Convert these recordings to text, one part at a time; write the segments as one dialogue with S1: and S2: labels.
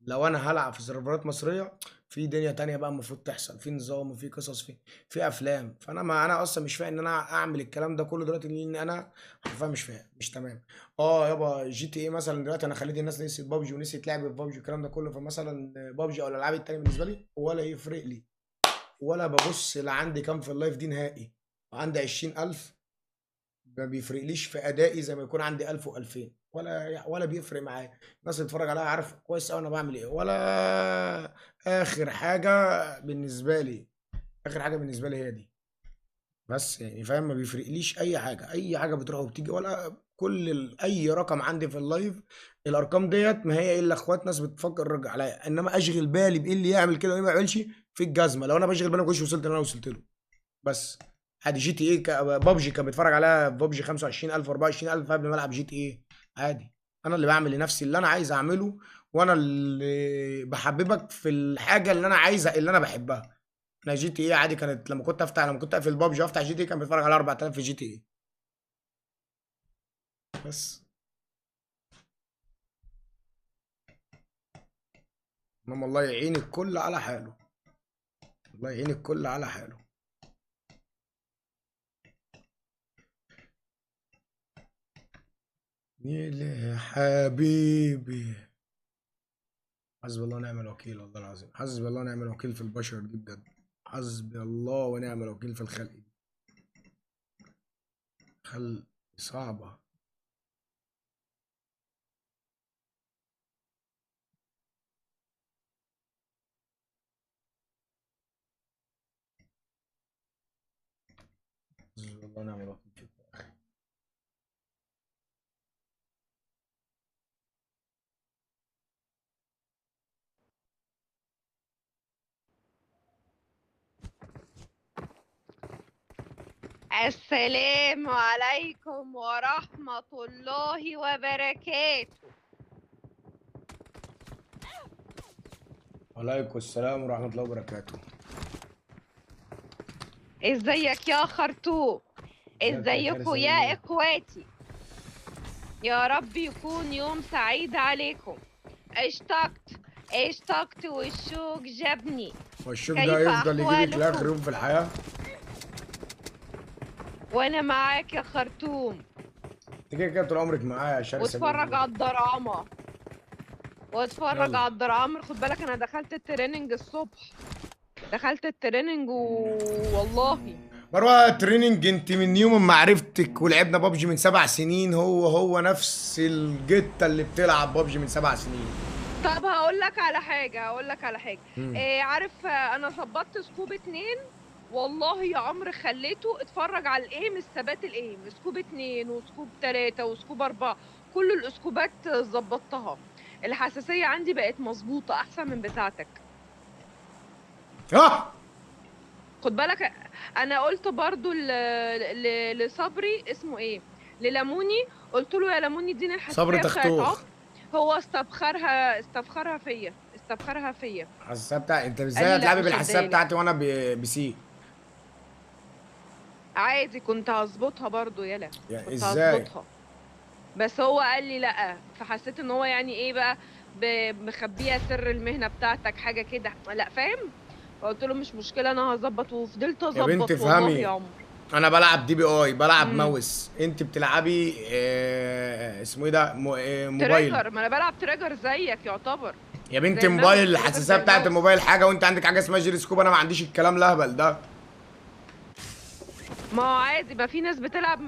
S1: لو انا هلعب في سيرفرات مصرية في دنيا تانية بقى المفروض تحصل، في نظام وفي قصص، في افلام. فانا ما انا اصلا مش فاهم ان انا اعمل الكلام ده كله دلوقتي، لان انا حرفيا مش فاهم، مش تمام. يابا GTA مثلا دلوقتي انا خليت الناس نسيت بابجي ونسيت لعب بابجي والكلام ده كله، فمثلا بابجي او الالعاب التانية بالنسبة لي ولا يفرق لي، ولا ببص لا عندي كام في ال live دي نهائي، عندي 20,000 ما بيفرقليش في ادائي زي ما يكون عندي 1000 و2000، ولا بيفرق معايا. الناس اللي بتتفرج عليا عارف كويس قوي انا بعمل ايه، ولا اخر حاجة بالنسبة لي، اخر حاجة بالنسبة لي هي دي بس يعني، فاهم؟ ما بيفرقليش اي حاجة، اي حاجة بتروح وبتيجي، ولا كل اي رقم عندي في ال live الارقام ديت ما هي الا اخوات ناس بتفكر عليا، انما اشغل بالي بايه اللي يعمل كده وايه ما يعملش في الجزمة. لو انا بشغل بالي ما كنتش وصلت اللي انا وصلت له. بس عادي GTA بابجي كان بيتفرج عليها بابجي 25,000 24,000 قبل ما العب GTA عادي. انا اللي بعمل لنفسي اللي انا عايز اعمله، وانا اللي بحببك في الحاجة اللي انا عايزها اللي انا بحبها. انا GTA عادي كانت لما كنت افتح، لما كنت اقفل بابجي وافتح GTA كان بيتفرج على 4000 في GTA بس. انما الله يعين الكل على حاله، الله يعين الكل على حاله. يا حبيبي حسبي الله ونعم الوكيل، والله العظيم حسبي الله ونعم الوكيل في البشر دي بجد، حسبي الله ونعم الوكيل في الخلق دي، خلق صعبة. حسبي الله ونعم الوكيل فيك يا أخي.
S2: السلام عليكم ورحمة الله وبركاته.
S1: وعليكم السلام ورحمة الله وبركاته.
S2: ازيك يا خرطوم؟ ازيكم يا اخواتي؟ يا رب يكون يوم سعيد عليكم. اشتقت والشوق جابني.
S1: والشوق ده يفضل يجيبك لاخر يوم في الحياة.
S2: وانا معاك يا خرطوم.
S1: انت كده كده طول عمرك معايا يا شرسة.
S2: واتفرج على الدراما، واتفرج على الدراما. خد بالك انا دخلت ال training الصبح، دخلت ال training والله
S1: مروه training انت من يوم ما عرفتك ولعبنا بابجي من 7 سنين، هو نفس الجته اللي بتلعب بابجي من 7 سنين.
S2: طب هقول لك على حاجة، هقول لك على حاجة. إيه عارف انا ظبطت scope 2 والله يا عمرو، خليته اتفرج على ال aim، الثبات ال aim، scope 2 و scope 3 و scope 4، كل الاسكوبات ظبطتها. الحساسية عندي بقت مظبوطة احسن من بتاعتك. خد بالك انا قلت برضو لصبري اسمه ايه، للموني، قلت له يا لموني اديني الحساسية
S1: صبري تختوخ.
S2: هو استفخرها، استفخرها فيا، استفخرها فيا.
S1: الحساسية بتاع انت ازاي هتلعبي بالحساسيه بتاعتي وانا بسي؟
S2: عادي كنت هظبطها برضو، يلا
S1: يعني
S2: كنت
S1: ازاي
S2: هظبطها، بس هو قال لي لا، فحسيت ان هو يعني ايه بقى مخبيه سر المهنة بتاعتك حاجة كده، لا فاهم؟ فقلت له مش مشكلة انا هظبط، وفضلت اظبط.
S1: يا بنت
S2: والله يا عمر
S1: انا بلعب DPI، بلعب ماوس، انت بتلعبي اسمه ايه ده، موبايل.
S2: trigger، ما انا بلعب trigger زيك يعتبر
S1: يا بنتي. موبايل الحساسية بتاعت الموبايل حاجة، وانت عندك حاجة اسمها جيروسكوب، انا ما عنديش الكلام الاهبل ده.
S2: ما هو عادي، ما في ناس بتلعب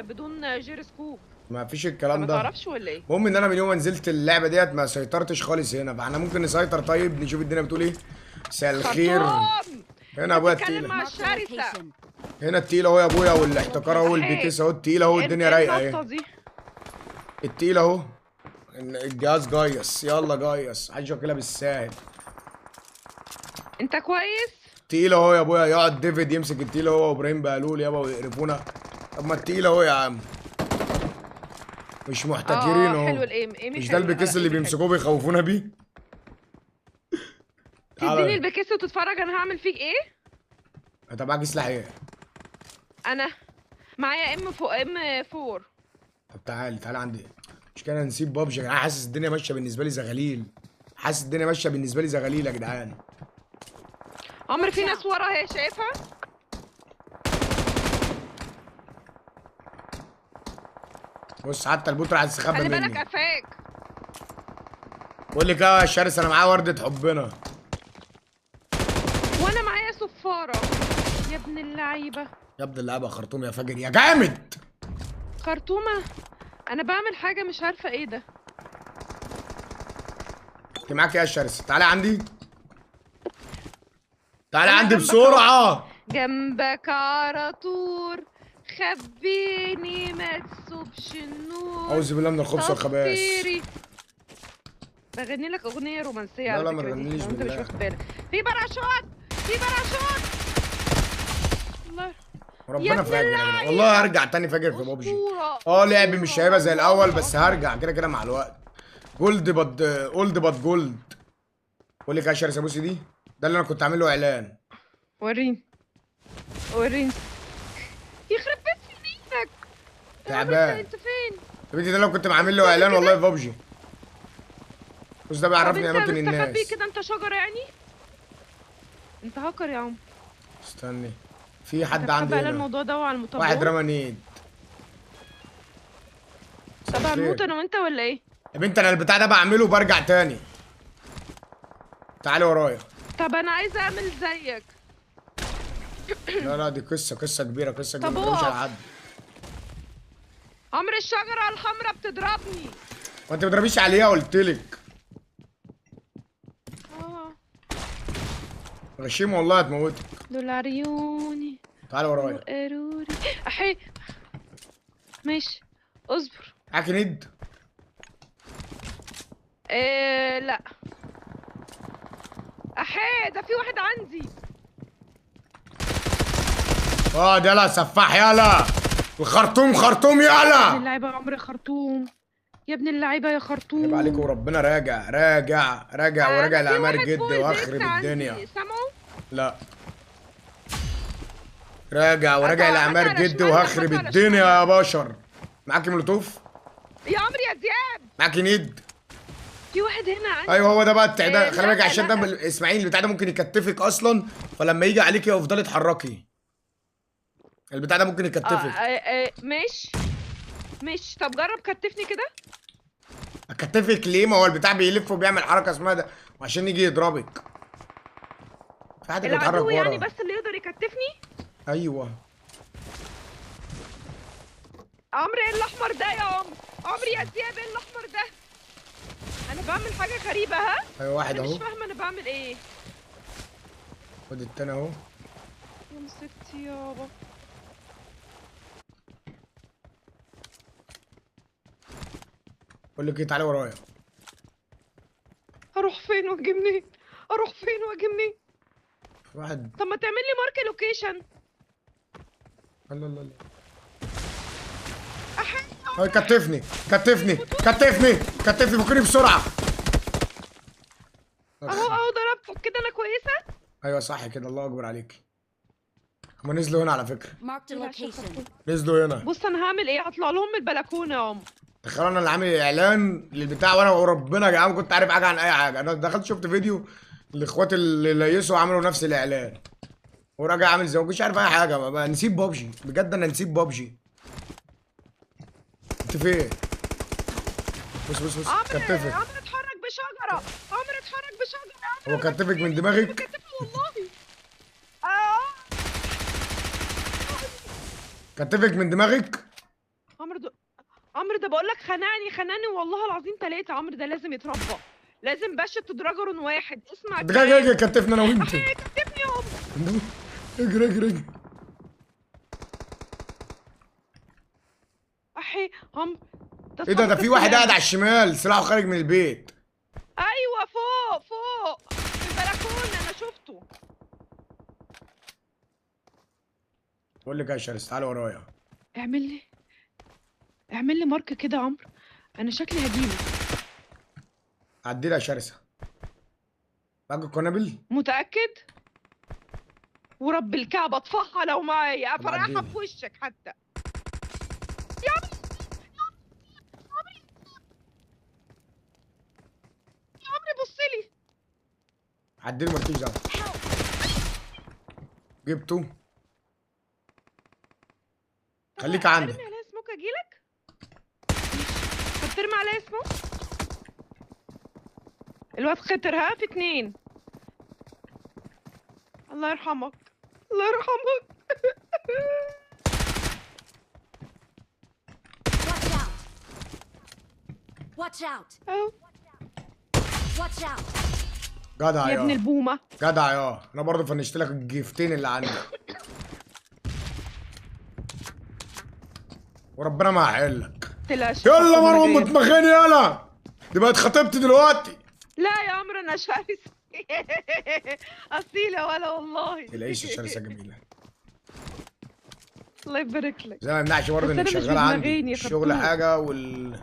S2: بدون جيروسكوب،
S1: ما فيش الكلام ده.
S2: ما تعرفش ولا ايه؟
S1: المهم ان انا من يوم ما نزلت اللعبة ديت ما سيطرتش خالص هنا، فاحنا ممكن نسيطر. طيب نشوف الدنيا بتقول ايه. مساء الخير. هنا ابويا التقيله، هنا التقيله اهو يا ابويا، والاحتكار اهو، والبيكيس اهو، التقيله اهو، الدنيا رايقة اهي. التقيله اهو، الجهاز جايص، يلا جايص، عايز اكلها بالساهل.
S2: انت كويس؟
S1: التقيله اهو يا ابويا، يقعد ديفيد يمسك التقيله هو وابراهيم بهلول يابا ويقرفونا. طب ما التقيله اهو يا عم، مش محتكرين اهو.
S2: حلو ال aim، aim
S1: مش ده البكيس اللي بيمسكوه بيخوفونا بيه؟
S2: تديني البكيس وتتفرج انا هعمل فيك ايه؟
S1: انت معاك سلاح ايه؟
S2: انا معايا M 4.
S1: طب تعالي تعالي عندي. مش كده نسيب بابجي يا جدعان، حاسس الدنيا ماشية بالنسبة لي زغاليل، حاسس الدنيا ماشية بالنسبة لي زغاليل يا جدعان.
S2: عمرو في ناس ورا اهي، شايفها؟
S1: بص حتى ال bot راح يستخبى مني.
S2: خلي بالك قفاك.
S1: بقول لك ايه يا شرس، انا معايا ورده حبنا.
S2: وانا معايا صفارة. يا ابن اللعيبة.
S1: يا ابن اللعيبة خرطوم يا فجر يا جامد.
S2: خرطومه؟ انا بعمل حاجة مش عارفه ايه ده.
S1: انت معاك ايه يا شرس؟ تعالى عندي. تعالى عندي بسرعة.
S2: جنبك على طول، خبيني ما تسوبش النور.
S1: اعوذ بالله من الخبث والخبائث.
S2: بغني لك اغنية رومانسية على
S1: لا
S2: فكرة.
S1: لا ما تغنيش،
S2: انت مش واخد بالك. في باراشوت، في باراشوت. الله
S1: ربنا فاجر يا جدعان، والله هرجع تاني فاجر في بابجي. لعبي مش هيبقى زي الاول، بس هرجع كده كده مع الوقت. gold but old but gold. بقول لك يا شرس ابوسي دي، ده اللي انا كنت عامل له اعلان.
S2: وريني وريني. يخرب بيت سنينك
S1: تعبان.
S2: انت فين؟
S1: يا بنتي ده لو كنت عامل له اعلان والله في بابجي. بص ده بيعرفني اماكن الناس.
S2: انت مستخبي كده، انت شجرة يعني؟ انت هاكر يا عم.
S1: استني، في حد عندي هنا.
S2: الموضوع ده وعلى المطبات.
S1: واحد رمى nade.
S2: طب هنموت انا وانت ولا ايه؟
S1: يا بنت انا البتاع ده بعمله وبرجع تاني. تعالي ورايا.
S2: طب انا عايزه اعمل زيك.
S1: لا لا دي قصة، قصة كبيرة، قصة كبيرة. ما تضربش على حد.
S2: عمرو الشجرة الحمراء بتضربني.
S1: ما انت ما تضربيش عليها قلت لك. غشيم والله هتموتك.
S2: دول عيوني.
S1: تعالى ورايا.
S2: احي ماشي اصبر.
S1: معاكي ند؟
S2: ايه لا. احي ده في واحد عندي.
S1: ده يلا سفاح، يلا الخرطوم، خرطوم يلا.
S2: يا ابن اللعيبة يا عمرو، خرطوم يا ابن اللعيبة يا خرطوم.
S1: عيب عليكم وربنا. راجع راجع راجع وراجع لاعمار جد واخرب الدنيا.
S2: سامعه؟
S1: لا راجع وراجع لاعمار جد وهخرب الدنيا يا بشر. معاكي مولوتوف؟
S2: يا عمرو يا دياب.
S1: معاكي nade؟
S2: في واحد هنا عندي.
S1: ايوه هو ده بقى التعداد. خلي بالك عشان ده اسماعيل البتاع ده ممكن يكتفك اصلا، فلما يجي عليكي افضلي اتحركي. البتاع ده ممكن يكتفك.
S2: ماشي ماشي. طب جرب كتفني كده.
S1: اكتفك ليه؟ ما هو البتاع بيلف وبيعمل حركة اسمها ده وعشان يجي يضربك. في حد بيتحرك ورا
S2: يعني بس اللي يقدر يكتفني.
S1: ايوه
S2: عمرو ايه الاحمر ده يا عمرو؟ عمرو يا دياب ايه الاحمر ده؟ انا بعمل حاجة غريبة. ها
S1: ايوه واحد اهو.
S2: مش فاهمه انا بعمل ايه.
S1: خد التاني اهو.
S2: يا مصيبتي يابا.
S1: بقول لك ايه، تعالي ورايا.
S2: اروح فين واجي منين؟ اروح فين واجي منين؟
S1: واحد.
S2: طب ما تعمل لي mark location.
S1: الله الله الله. كتفني كتفني كتفني كتفني، فكرني بسرعة.
S2: اهو اهو ضربتك كده. انا كويسة؟
S1: ايوه صح كده، الله اكبر عليك. هما نزلوا هنا على فكرة. نزلوا هنا.
S2: بص انا هعمل ايه، هطلع لهم من البلكونه يا عمر.
S1: تخيل انا اللي عامل اعلان للبتاع وانا وربنا يا جدعان كنت عارف حاجة عن اي حاجة. انا دخلت شفت فيديو الاخوات اللي ليسوا عملوا نفس الاعلان وراجع عامل زي ما كنتش عارف اي حاجة. بقى نسيت بابجي بجد، انا نسيت بابجي. انت فين؟ بص بص بص كتفك.
S2: عمرو اتحرك بشجرة، عمرو اتحرك بشجرة.
S1: هو كتفك من دماغك؟
S2: كتفني والله.
S1: كتفك من دماغك؟
S2: عمرو ده، عمرو ده بقول لك خنقني خنقني والله العظيم ثلاثة. عمرو ده لازم يتربى، لازم باشا تدرجرون واحد. اسمع
S1: جاي جاي كتفني انا وانت.
S2: كتفني يا عمرو.
S1: اجري اجري اجري.
S2: احي عمرو
S1: ايه ده؟ ده في واحد قاعد على الشمال سلاحه خارج من البيت.
S2: ايوه فوق فوق في البلكونه انا شفته.
S1: بقول لك يا شرس تعالى ورايا.
S2: اعمل لي اعمل لي مارك كده يا عمرو، انا شكلي هجيبه.
S1: عدي لي يا شرسة. معاك القنابل؟
S2: متأكد؟ ورب الكعبة اطفحها لو معايا، افرحها في وشك حتى. يا عمرو يا عمرو يا عمرو بص لي.
S1: عديله مالكيش دعوه. جبته. خليك عندك.
S2: ارمي عليا smoke اجيلك؟ طب ترمي عليا smoke؟ الواد خطر. ها في 2. الله يرحمك الله يرحمك.
S3: Watch out. Watch out.
S1: جدع
S2: يا ابن البومه.
S1: جدع يا. انا برضه فنشت لك الجيفتين اللي عندي. وربنا ما هحلك. يلا مروان مطمخين يلا. دي بقت خطيبتي دلوقتي.
S2: لا يا عمرو انا شرسة. اصيلة ولا والله.
S1: تلاقيش الشرسة جميلة.
S2: الله يبارك لك.
S1: زي ما يمنعش برضه انك شغالة عندي الشغل حاجة وال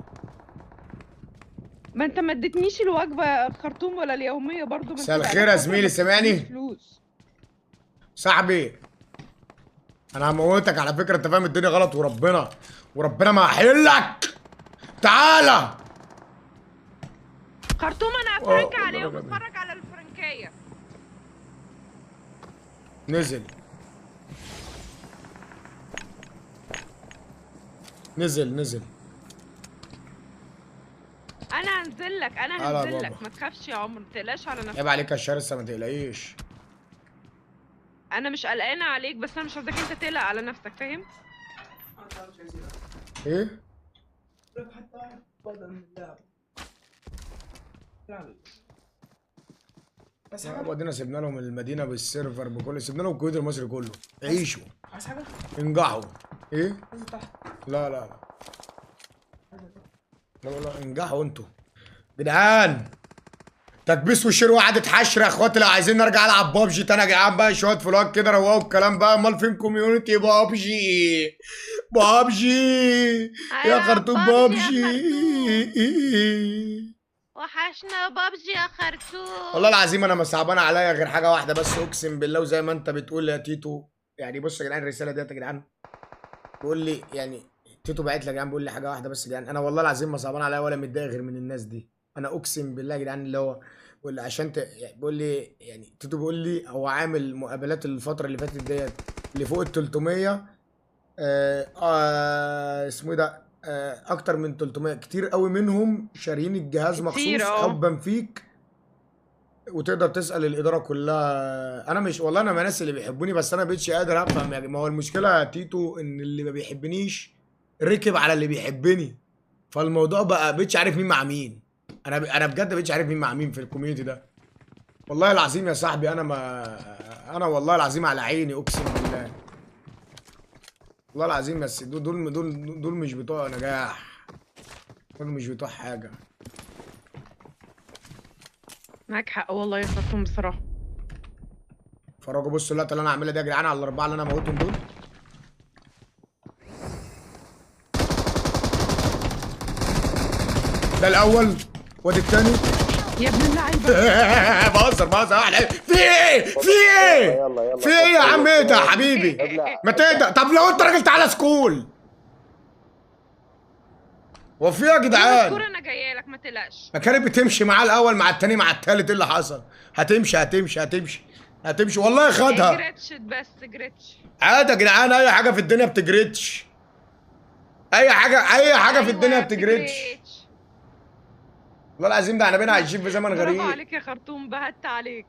S2: ما انت ما اديتنيش الوجبة خرطوم ولا اليومية برضه.
S1: مساء الخير يا زميلي، سامعني؟
S2: فلوس
S1: صاحبي انا هموتك على فكرة، انت فاهم الدنيا غلط وربنا، وربنا ما هحلك. تعالى
S2: خرطوم، انا افرنك عليهم، اتفرج على الفرنكيه.
S1: نزل نزل نزل.
S2: انا هنزل لك، انا هنزل لك، ما تخافش يا عمر، ما تقلقش على نفسك.
S1: عيب عليك يا شرسة، ما تقلقيش.
S2: انا مش قلقانة عليك، بس انا مش عايزاك انت تقلق على نفسك، فاهم؟
S1: ايه؟ بس ادينا سيبنا لهم المدينة بالسيرفر بكل، سيبنا لهم الكمبيوتر المصري كله. عيشوا، انجحوا. ايه؟ لا لا لا لا لا، انجحوا انتوا جدعان. تكبيس و share وقعدة حشر يا اخواتي. لو عايزين نرجع العب بابجي تاني يا جدعان بقى، شوية فلوج كده روقوا الكلام بقى. امال فين community بابجي؟ بابجي يا خرطوم، بابجي
S2: وحشنا بابجي يا خرطوم.
S1: والله العظيم انا ما صعبان عليا غير حاجة واحدة بس، اقسم بالله. وزي ما انت بتقول يا تيتو، يعني بص يا جدعان الرسالة ديت يا جدعان، بيقول لي يعني تيتو بعت لي يا جدعان بيقول لي حاجة واحدة بس يا جدعان، انا والله العظيم ما صعبان عليا ولا متضايق غير من الناس دي. انا اقسم بالله يا جدعان اللي هو واللي عشان بيقول لي يعني تيتو بيقول لي هو عامل مقابلات الفترة اللي فاتت ديت اللي فوق ال 300، اسمه ايه ده، اكتر من 300، كتير قوي منهم شاريين الجهاز مخصوص حبا فيك، وتقدر تسال الادارة كلها. انا مش والله انا ما ناس اللي بيحبوني، بس انا بقتش قادر افهم يعني. ما هو المشكلة يا تيتو ان اللي ما بيحبنيش ركب على اللي بيحبني، فالموضوع بقى بقتش عارف مين مع مين. انا بجد بقتش عارف مين مع مين في ال community ده. والله العظيم يا صاحبي انا ما انا والله العظيم على عيني، اقسم بالله والله العظيم. بس دول دول دول دول مش بتوع نجاح، دول مش بتوع حاجة.
S2: معاك حق والله يا خرطوم بصراحة.
S1: اتفرجوا بصوا اللقطة اللي انا عاملها دي يا جدعان على الاربعة اللي انا موتهم دول. ده الاول وادي الثاني.
S2: يا ابن اللعيبة.
S1: بهزر بهزر. في ايه؟ في ايه؟ في ايه يا عم؟ ايه ده يا حبيبي؟ ما تهدى. طب لو انت راجل تعالى سكول. هو في ايه يا جدعان؟
S2: انا جاية لك ما تقلقش.
S1: ما كانت بتمشي معاه الاول مع الثاني مع الثالث، ايه اللي حصل؟ هتمشي هتمشي هتمشي هتمشي والله خدها.
S2: جريتش بس جريتش.
S1: عادي يا جدعان، اي حاجة في الدنيا بتجريتش. اي حاجة، اي حاجة في الدنيا بتجريتش. والله العظيم ده احنا بقينا عايشين في زمن غريب.
S2: برافو عليك يا خرطوم، بهت عليك.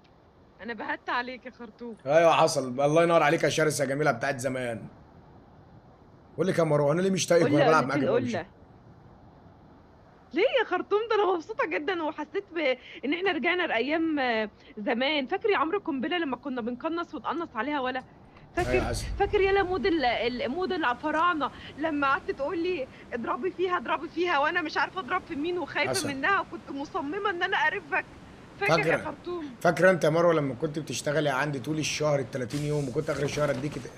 S2: انا بهت عليك يا خرطوم.
S1: ايوه حصل. الله ينور عليك يا شرسة جميلة بتاعت زمان. قول لي يا مروان انا ليه مش طايقك وانا بلعب معاك؟
S2: ليه يا خرطوم؟ ده انا مبسوطة جدا، وحسيت بان احنا رجعنا لايام زمان. فاكر يا عمرو القنبلة لما كنا بنقنص ونقنص عليها؟ ولا فاكر؟ أيوة. فاكر يلا mode mode الفراعنة لما قعدت تقول لي اضربي فيها اضربي فيها، وانا مش عارفه اضرب في مين وخايفة منها، وكنت مصممه ان انا اقرفك. فاكر يا خرطوم؟
S1: فاكره انت يا مروه لما كنت بتشتغلي عندي طول الشهر ال 30 يوم، وكنت اخر الشهر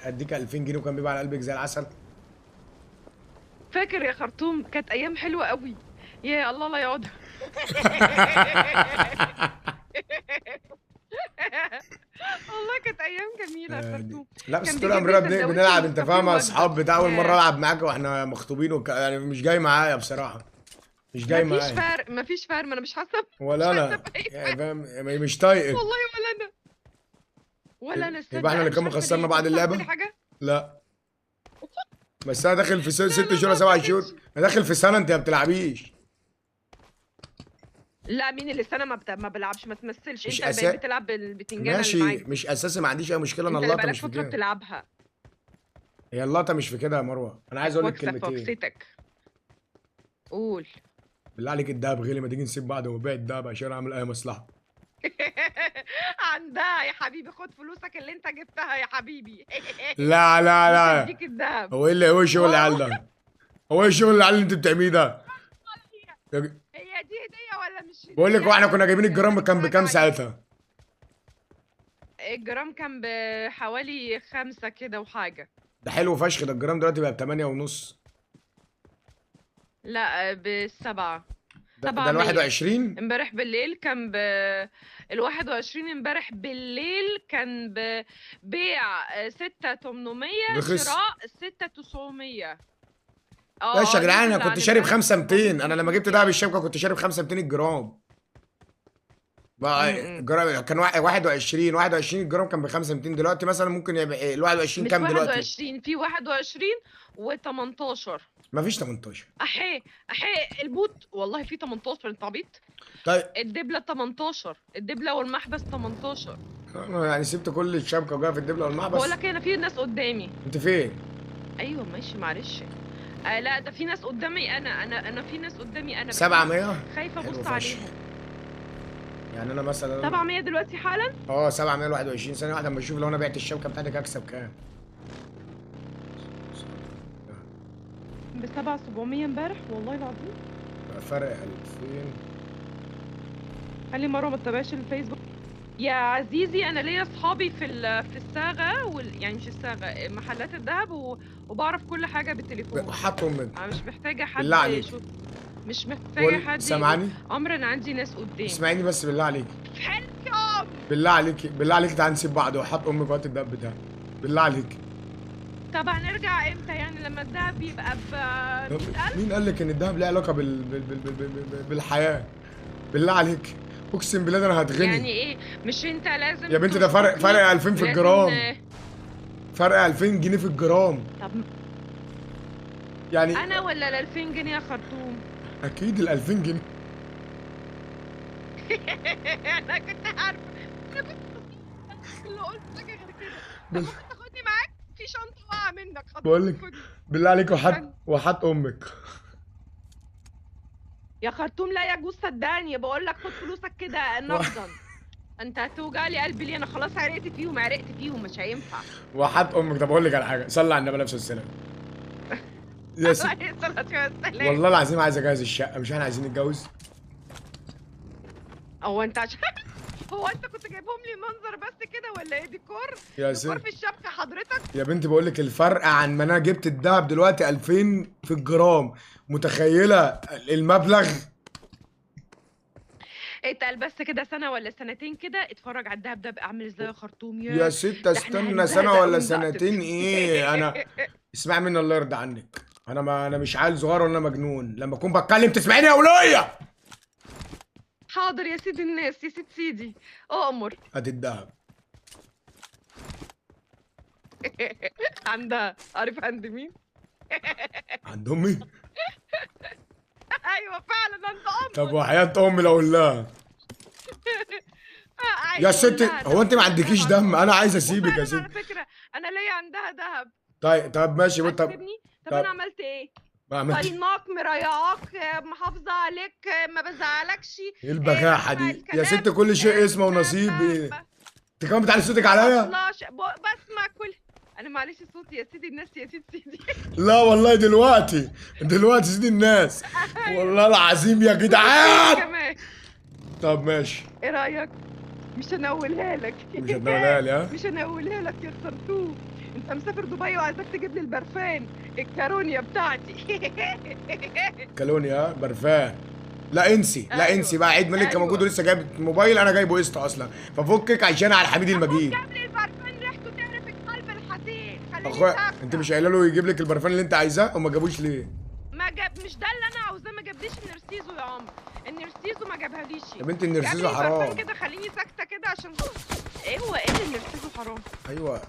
S1: اديك 2000 جنيه وكان بيبقى على قلبك زي العسل؟
S2: فاكر يا خرطوم؟ كانت ايام حلوة قوي. يا الله لا يقعد. والله كانت ايام جميلة يا خرطوم.
S1: لا بس طول عمرنا بنلعب انت فاهمه، اصحاب بتاع. اول مرة العب معاك واحنا مخطوبين يعني مش جاي معايا بصراحة، مش جاي معايا.
S2: مفيش فرق، مفيش فرق. ما انا مش حاسه
S1: ولا انا يعني فاهم، مش طايقك
S2: والله ولا ولا انا.
S1: يبقى احنا اللي كنا خسرنا بعد اللعبة؟ لا بس انا داخل في 6 شهور 7 شهور، انا داخل في سنة انت ما بتلعبيش.
S2: لا مين اللي سنة ما بلعبش؟ ما تمثلش انت اللي بتلعب بالبتنجان.
S1: ماشي مش اساسي، ما عنديش اي مشكلة. انا اللقطة مش في كده.
S2: بتلعبها
S1: هي اللقطة مش في كده يا مروه. انا عايز اقول لك كلمتين.
S2: قول.
S1: بالله عليك الدهب غلي، ما تيجي نسيب بعض وبيع الدهب عشان اعمل اي مصلحة.
S2: عندها يا حبيبي، خد فلوسك اللي انت جبتها يا حبيبي.
S1: لا لا لا،
S2: اديك الدهب.
S1: هو ايه اللي هو شغل العيال ده؟ هو ايه الشغل العيال اللي انت بتعمليه ده؟
S2: هي دي هديه ولا مش هديه؟
S1: بقول لك، واحنا كنا جايبين الجرام كان بكام ساعتها؟
S2: الجرام كان بحوالي 5 كده وحاجه.
S1: ده حلو فشخ ده، الجرام دلوقتي بقى ب8.5.
S2: لا ب7.
S1: ده ال 21
S2: امبارح بالليل كان ب ال 21. امبارح بالليل كان ببيع 6800، شراء 6900.
S1: ماشي يا جدعان، انا كنت شارب 5200. انا لما جبت دهب الشبكة كنت شارب 5200 الجرام. بقى الجرام كان 21 الجرام كان ب 5200. دلوقتي مثلا ممكن يبقى ال 21 كام دلوقتي؟
S2: 21 في 21 و18.
S1: مفيش 18.
S2: احي احي ال bot والله في 18. انت عبيط؟
S1: طيب
S2: الدبله 18، الدبله والمحبس 18.
S1: انا يعني سبت كل الشبكة وجاية في الدبله والمحبس.
S2: بقول لك انا في ناس قدامي.
S1: انت فين؟
S2: ايوه ماشي معلش. لا ده في ناس قدامي، انا في ناس قدامي. انا
S1: 700
S2: خايفة ابص عليهم.
S1: يعني انا مثلا
S2: 700 دلوقتي حالا.
S1: 721. ثانية واحدة اما اشوف لو انا بعت الشبكة بتاعتك هكسب كام.
S2: ب 7700 امبارح والله العظيم.
S1: فرق 2000.
S2: خلي مروه ما تتابعش الفيسبوك يا عزيزي. انا ليا اصحابي في الصاغه يعني مش الصاغه، محلات الذهب، وبعرف كل حاجة بالتليفون.
S1: حطهم منك.
S2: انا مش محتاجه حد.
S1: بالله عليك
S2: مش محتاجه حد.
S1: سامعني؟
S2: عمرو انا عندي ناس قدامي.
S1: اسمعيني بس بالله عليك.
S2: حلو يا عمرو.
S1: بالله عليك بالله عليك، تعالى نسيب بعض وحط امك وقت الدهب بتاعك. بالله عليك.
S2: طب هنرجع امتى يعني؟ لما الدهب يبقى ب 100,000؟
S1: مين قال لك ان الدهب له علاقة بالحياة؟ بالله عليك اقسم بالله ده انا هتغني.
S2: يعني ايه؟ مش انت لازم
S1: يا بنتي، ده فرق 2000 في الجرام. فرق 2000 جنيه في الجرام.
S2: طب
S1: يعني
S2: انا ولا ال 2000 جنيه يا خرطوم؟
S1: اكيد ال 2000 جنيه.
S2: انا كنت عارفه، انا كنت اللي قلت حاجة غير كده. طب ممكن تاخدني معاك؟ في شنطه واقعه منك.
S1: بقول لك بالله عليك وحط امك
S2: يا خرطوم. لا يجوز صدقني، بقول لك خد فلوسك كده نقدا. انت هتوجع لي قلبي ليه؟ انا خلاص عرقت فيهم، عرقت فيهم، مش هينفع.
S1: وحط امك. طب اقول لك على حاجة، صلي على النبي عليه الصلاة والسلام. يا سيدي والله العظيم عايز اجهز الشقة. مش احنا عايزين نتجوز؟
S2: هو انت عشان هو انت كنت جايبهم لي منظر بس كده ولا ايه؟ ديكور
S1: يا سيدي،
S2: ديكور في الشبكة حضرتك
S1: يا بنتي. بقول لك الفرق عن ما انا جبت الذهب دلوقتي 2000 في الجرام، متخيله المبلغ؟
S2: اتقل بس كده سنة ولا سنتين كده، اتفرج على الذهب ده بقى عامل ازاي يا خرطوم.
S1: يا ست استنى سنة ولا سنتين ايه؟ انا اسمعي مني الله يرضى عنك، انا ما انا مش عيل صغير ولا مجنون. لما اكون بتكلم تسمعيني يا وليه.
S2: حاضر يا سيد الناس، يا سيد سيدي، اؤمر.
S1: هات الدهب.
S2: عندها. عارف عند مين؟
S1: عند امي؟
S2: ايوه فعلا عند امك.
S1: طب وحياة امي لو اقول لها. يا ست هو انت ما عندكيش دم؟ انا عايز اسيبك يا ست.
S2: على فكرة انا ليا عندها دهب.
S1: طيب طب ماشي. طب
S2: انا عملت ايه؟ طيناك مريعاك محافظة عليك ما بزعلكش.
S1: ايه البجاحة دي يا ست؟ كل شيء اسمه ونصيب. ايه انت كمان بتعلي صوتك عليا؟
S2: بسمع كل انا معلش صوتي يا سيدي الناس يا سيد سيدي.
S1: لا والله دلوقتي دلوقتي سيدي الناس والله العظيم يا جدعان. طب ماشي،
S2: ايه رايك؟ مش هنقولها لك.
S1: مش هتنولها لي؟ ها
S2: مش هنقولها لك يا خرطوم. انت مسافر دبي وعايزاك تجيب لي البرفان الكالونيا بتاعتي.
S1: كالونيا برفان؟ لا انسي، لا
S2: أيوة.
S1: انسي بقى. عيد ميلاد كان موجود ولسه جايب موبايل، انا جايبه قسط اصلا، ففكك عشان على الحميد المجيد.
S2: جاب لي البرفان ريحته تعرف القلب الحزين.
S1: اخويا انت مش قايله له يجيب لك البرفان اللي انت عايزاه؟ وما جابوش ليه؟
S2: ما جاب، مش ده اللي انا عاوزاه. ما جابليش النرسيزو يا عمرو، النرسيزو ما جابهاليش
S1: يا بنتي. النرسيزو حرام
S2: كده، خليني ساكته كده عشان ايه هو ايه اللي النرسيزو حرام.
S1: ايوه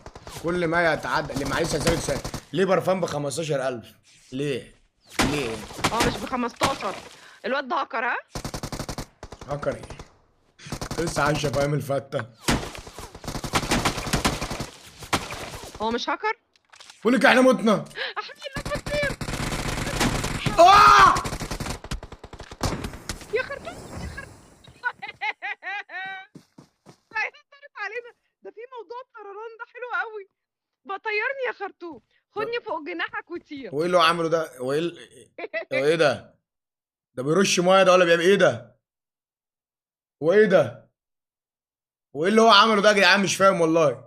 S1: كل ما يتعدى اللي معلش هسألك سؤال، ليه برفان ب 15000؟ ليه؟ ليه؟
S2: اه مش ب 15. الواد ده هاكر. ها؟
S1: هاكر ايه؟ لسه عايشه في ايام الفته.
S2: هو مش هاكر؟
S1: بقول لك احنا متنا.
S2: احمد لا تطير.
S1: اه
S2: يا خرطوم يا خرطوم. طارت علينا. ده في موضوع الطيران ده حلو قوي. بطيرني يا خرطوم، خدني فوق جناحك وطير.
S1: وايه اللي هو عامله ده؟ وايه ايه ده؟ ده بيرش مية ده ولا بيعمل ايه ده؟ وايه ده؟ وايه اللي هو عمله ده يا جدعان؟ مش فاهم والله.